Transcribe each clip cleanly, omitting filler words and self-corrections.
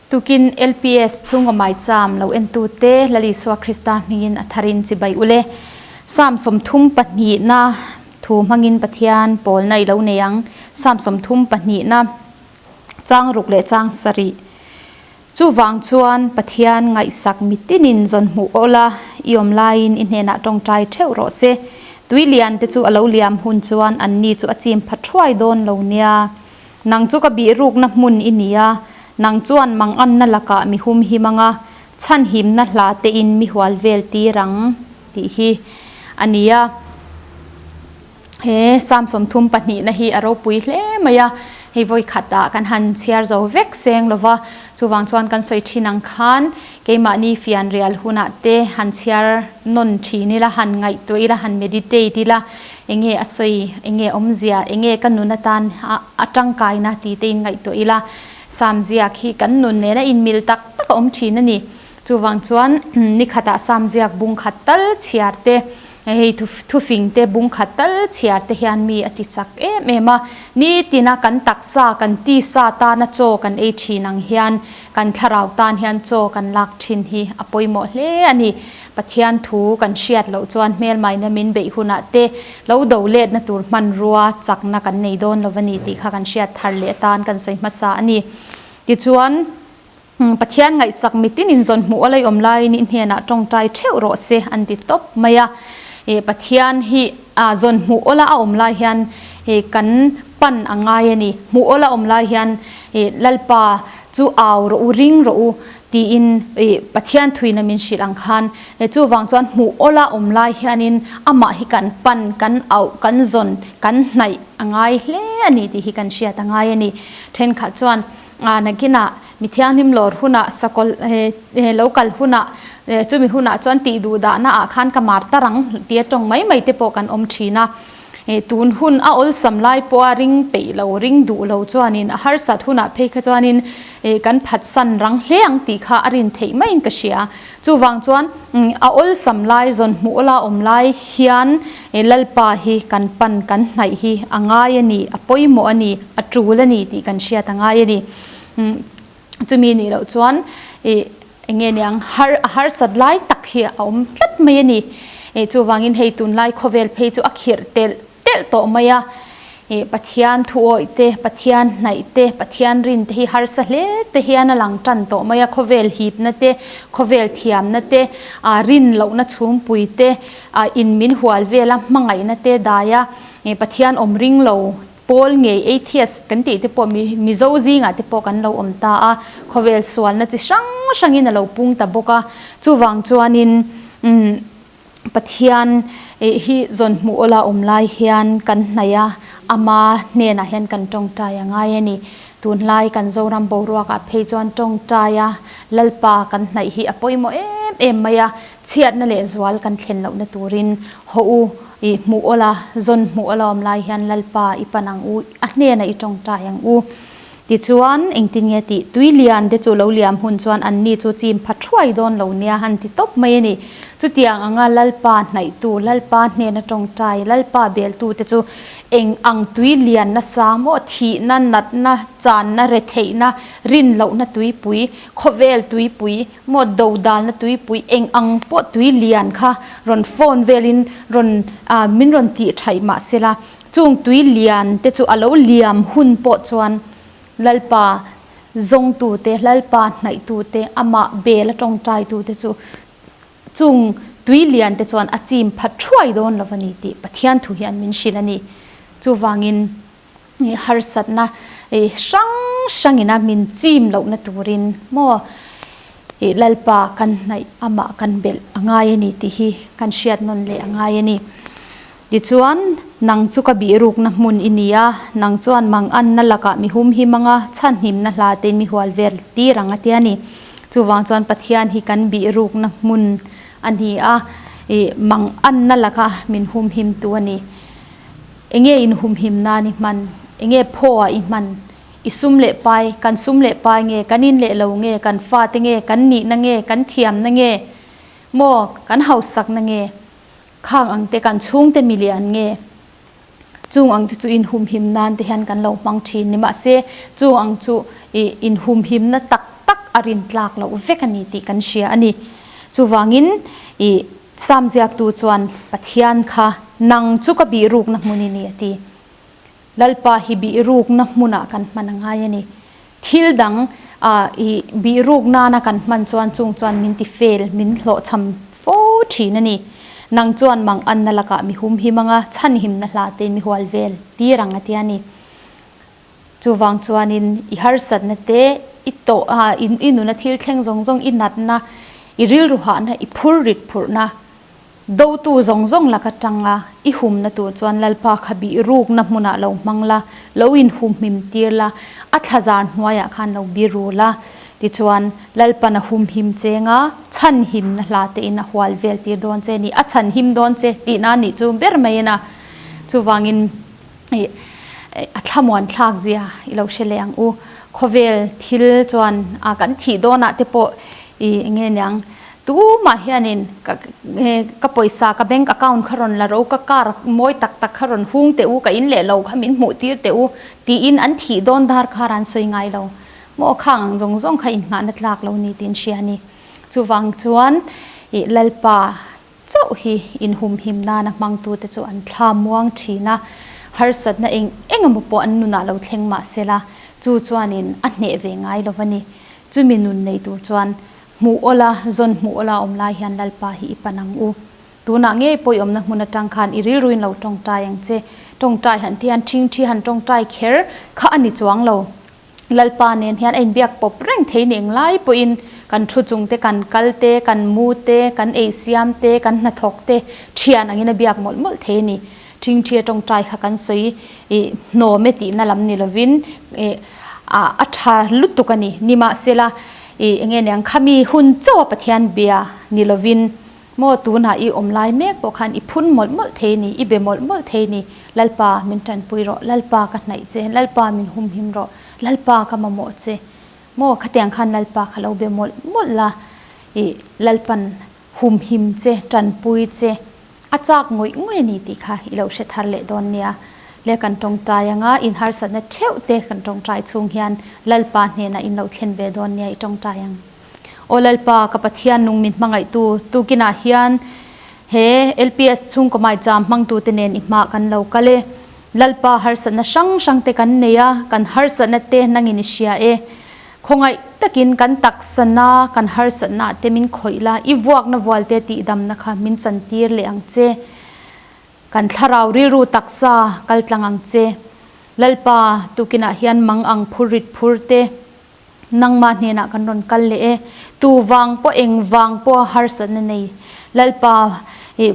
Tukin LPS chhungkaw maicham lo entute Lal Isua Krista hmingin a tharin chibai ule. Psalm 32 na thu hmangin Pathian pawlna i lo nei ang. Psalm 32 na chang ruk leh chang sarih. Chuvang chuan Pathian ngaihsak mitinin zawn hmuh awla i awm laiin i hnenah tawngtai theuh rawh se. Tui lian te chu a lo liam hun chuan anni chu a chim pha thuai dawn lo nia. Nang chu ka bih rukna hmun i ni a, nang chuan manganna lakah mi hum him anga, chhanhimna hla tein mi hual vel tir ang tih hi a ni a. He Psalm 32 na hi a ropui hle mai a, hei vawi khatah kan han chhiar zo vek seng lo va, chuvang chuan kan sawi thin ang khan keimahni fianrial hunah te han chhiar nawn thin ila, han ngaihtuah ila, han meditate ila, enge a sawi, enge awmzia, enge ka nun atan a tangkaina tih te in ngaihtuah ila, Psalm ziak hi kan nun nena inmil tak tak a awm thin a ni. Chuvang chuan nikhatah Psalm ziak bung khat tal chhiar te, Hei thufing te bung khat tal chhiar te hian mi a ti chak em em a, nitina kan taksa kan tisa tana chaw kan ei thin ang hian kan thlarau tan hian chaw kan lak thin hi a pawimawh hle a ni. Pathian thu kan hriat loh chuan hmelmaina min beih hunah te lo do letna tur hmanrua chakna kan nei dawn lo a ni tih kha kan hriat thar leh atan kan sawi hmasa a ni. Tichuan. Pathian ngaihsak mitin in zawn hmuh a leiawm laiin i hnenah tawngtai theuh rawh se an ti tawp mai a. Pathian hi zawn hmuh awla a awm lai hian kan pan a ngai a ni. Hmuh awla awm lai hian Lalpa chu au rawh u, ring rawh u tiin Pathian thuina min hrilh ang khan chuvang chuan hmuh awla awm lai hianin amah hi kan pan, kan auh, kan zawn, kan hnaih a ngai hle a ni tih hi kan hriat a ngai a ni. Thenkhat chuan Nakinah mi thianghlim lawr hunah sakawlh lo kal hunah chumi hunah chuan tih duh dahna ah khan ka mar tar ang tia tawng mai mai te pawh kan awm thin a. Tun hun a awlsam lai pawha ring peih lo, ring duh lo chuanin a harsat hunah phei kha chuanin kan phatsan rang hle ang tih kha a rin theih maiin ka hria. Chuvang chuan a awlsam lai zawn hmuh la awm lai hian Lalpa hi kan pan kan hnaih hi a ngai a ni, a pawimawh a ni, a tul a ni tih kan hriat a ngai a ni. Chumi nih loh chuan eng nge niang har a harsat lai tak hi a awm tlat mai a ni. Chuvangin hei tunlai khawvel phei chu a khirh telh telh tawh mai a, Pathian thuawih te, Pathian hnaih te, Pathian rin te hi harsa hle te hian a lang tan tawh mai a, khawvel hipna te, khawvel thiamna te, rin lohna chhungpui te, in min hual vela hmangaihna te daia Pathian awm ring lo pawl ngei atheist kan tih te pawh Mizo zingah te pawh kan lo awm ta a, khawvel sualna chi hrang hrangin a lo pung ta bawk a, chuvang chuanin Pathian hi zawn hmuh awla awm lai hian kan hnaih a, ama hnenah hian kan tawngtai a ngai a ni. Tunlai kan Zoram boruakah phei chuan tawngtai a, Lalpa kan hnaih hi a pawimawh em em mai a, chhiatna leh zual kan thlen lohna turin haw u i hmuh awla, zawn hmuh awla awm lai hian Lalpa i pan ang u, a hnenah i tawngtai ang u. Tichuan, engtin nge tih? Tui lian te chu lo liam hun chuan anni chu chim pha thuai dawn lo nia han ti tawp mai a ni. Chutiang anga Lalpa hnaihtu, Lalpa hnena tawngtai, Lalpa beltu te chu eng ang tui lian nasa maw? Thihna, natna, channa, retheihna, rin lohna tuipui, khawvel tuipui maw, dodalna tuipui, eng ang pawh tui lian kha rawn phone velin rawn min rawn tih thaih mahsela, Chung tui lian te chu a lo liam hun pawh chuan Lalpa zawngtute, Lalpa hnaihtute, amah bel a tawngtaitute chu chung tui lian te chuan a chim phat thuai dawn lo a ni tih Pathian thu hian min hrilh a ni. Chuvangin harsatna hrang hrangina min chim lohna turin maw Lalpa kan hnaih amah kan belh a ngai a ni tih hi kan hriat nawn leh a ngai a ni. Tichuan, nang chu ka bihrukna hmun i ni a, nang chuan manganna lakah mi humhim anga chhanhimna hla tein mi hual vel tir ang a ti a ni. Chuvang chuan Pathian hi kan bihrukna hmun a ni a, ih manganna laka min humhimtu a ni. Enge inhumhim nan i hman? Enge phaw ah i hman? I sum leh pai, kan sum leh pai nge, kan in leh lo nge, kan fate nge, kan nihna nge, kan thiamna nge, maw kan hausakna nge? Khang ang te kan chhungte milian nge? Chung ang te chu inhumhim nan te hian kan lo hmang thin ni. Mahse, chung ang chu ih inhumhimna tak tak a rintlak loh vek a ni tih kan hria a ni. Chuvangin i Sam ziaktu chuan Pathian kha nang chu ka bihrukna hmun i ni a ti. Lalpa hi bihrukna hmunah kan hman a ngai a ni. Thil dang i bihruk nana kan hman chuan chung chuan min ti fail, min hlawhchham fo thin a ni. Nang chuan mang anna lakah mi hum him anga chhanhimna hla te mi hual vel tir ang a ti a ni. Chuvang chuanin i harsatna te, i tawh a, i nuna thil thleng zawng zawng, i natna, i rilru hahna, i phur rit phurhna, dotu zawng zawng laka tanga i humna tur chuan Lalpa kha bih rukna hmunah lo hmang la, lo inhumhim tir la, a thlazar hnuaiah khan lo bi ru la. Tichuan, Lalpan a humhim cheng a, chhanhimna hla tein a hual vel tir dawn che ni, a chhanhim dawn che tihna a nih chu ber mai a na. Chuvangin. A thlamuan thlak zia i lo hre leh ang u. Khawvel thil chuan a kan thih dawnah te pawh i enge niang tumah hianin ka ka pawisa ka bank account kha rawn la ro ka car mawi tak tak kha rawn hung teh u ka in leh lo kha min hmuh tir teh u tiin an thih dawn dar kha ran sawi ngai lo maw khang ang zawng zawng kha inngahna tlak lo ni tiin hria a ni. Chuvang chuan i Lalpa Chauh hi inhumhim nana hmangtute chu an thla muang thin a, harsatna eng eng emaw pawh an nunah lo thleng mah sela, chu chuanin a hneh ve ngai lo va ni. Chumi nun nei tur chuan hmuh awla, zawn hmuh awla awm lai hian Lalpa hi i pan ang u. Tunah ngei pawiawmna hmun atang khan i rilruin lo tawngtai ang che. Tawngtai han ti hian thingthi han tawngtai kher kha a ni chuang lo. Lalpa nen hian a inbiak pawp reng thei ni englai pawhin kan thu chung te, kan kal te, kan mu te, kan ei siam te, kan hnathawk te thian angin a biak mawlh mawlh thei a ni. Thingthi a tawngtai kha kan sawi i hnawm e tihna lam ni lovin i a tha lutuk a ni. Nimahsela i enge niang khami hun chauha Pathian bia ni lovin Maw tunah i awm lai mek pawh khan i phun mawlh mawlh thei ni, i be mawlh mawlh thei ni, Lalpa min tanpui rawh, Lalpa ka hnaih che, Lalpa min humhim rawh, Lalpa ka mamawh che. Maw khatiang khan Lalpa kha lo be mawlh mawlh la, i Lalpan humhim che, tanpui che, a chak ngawih ngawih a ni tih kha i lo hre thar leh dawn nia. Le kan tawngtai anga in harsatna theuh te kan tawngtai chhung hian Lalpa hnenah in lo thlen ve dawn nia i tawngtai ang. Aw Lalpa, ka Pathian nung min hmangaihtu, tukinah hian he LPS chhungkaw maicham hmangtute nen i hmah kan lo kal e. Lalpa, harsatna hrang hrangte kan nei a, kan harsatna te nangin i hria e. Khawngaih takin kan taksana kan harsatna te min khawih la, i vuakna vualte tihdamna kha min chantir leh ang che. Kan thlarau rilru taksa kal tlang ang che. Lalpa, tukinah hian mang ang phurrit phur te. Nangmah hnenah kan rawn kal leh e. Tu vang pawh eng vang pawh harsatna nei Lalpa i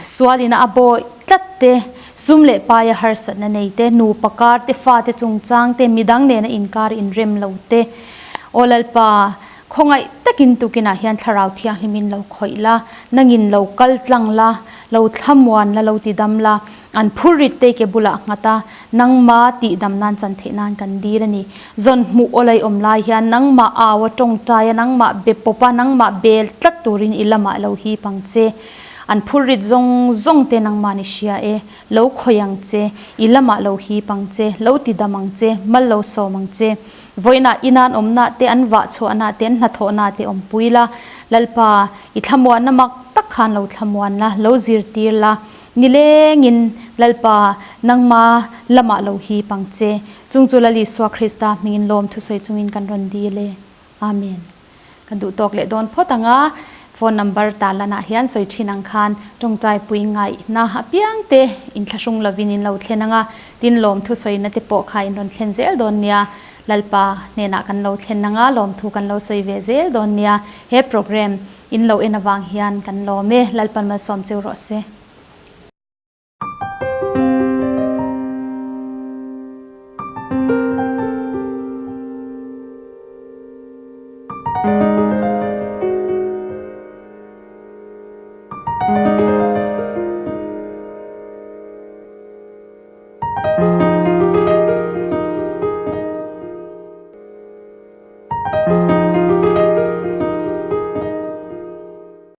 sualina a bawi tlat te, sum leh paia harsatna nei te, nupa kar te, fate chungchang te, midang nena inkar inrem lo te. Aw Lalpa, khawngaih takin tukinah hian Thlarau Thianghlimin lo khawih la, nangin lo kal tlang la, lo thlamuan la, lo tidam la. An phur rit te ke bulah nghat a, nangma tihdam nan chan theih nan kan dil a ni. Zawn hmuh awlai awm lai hian nangmah au a tawngtai a, nangmah be pawp a, nangmah bel tlat turin i lamah lo hip ang che. An phur rit zawng zawng te nangmah ni hria e, lo khawih ang che, i lamah lo hip ang che, lo tidam ang che, mal lo sawm ang che. Vawiinah i nan awmnah te, an vah chhuahnah te, an hnathawhnah te awmpui la, Lalpa, i thlamuanna mak tak khan lo thlamuan la, lo zirtir la, Nilengin Lalpa, nangma lamah lo hip ang che. Chung chu Lal Isua Krista hmingin lawm thusawi chungin kan rawn dil e. Amen. Ka duh tawk leh dawn phawt ang a, phone number tarlanah hian sawi thin ang khan tawngtai pui ngaihna apiang te inthlahrung lovin in lo thlen ang a, tin lawm thusawina te pawh kha in rawn thlen zel dawn nia. Lalpa hnenah kan lo thlen ang a, lawmthu kan lo sawi ve zel dawn nia. He program In lo en avang hian kan lawm e, Lalpan malsawm cheu rawh se.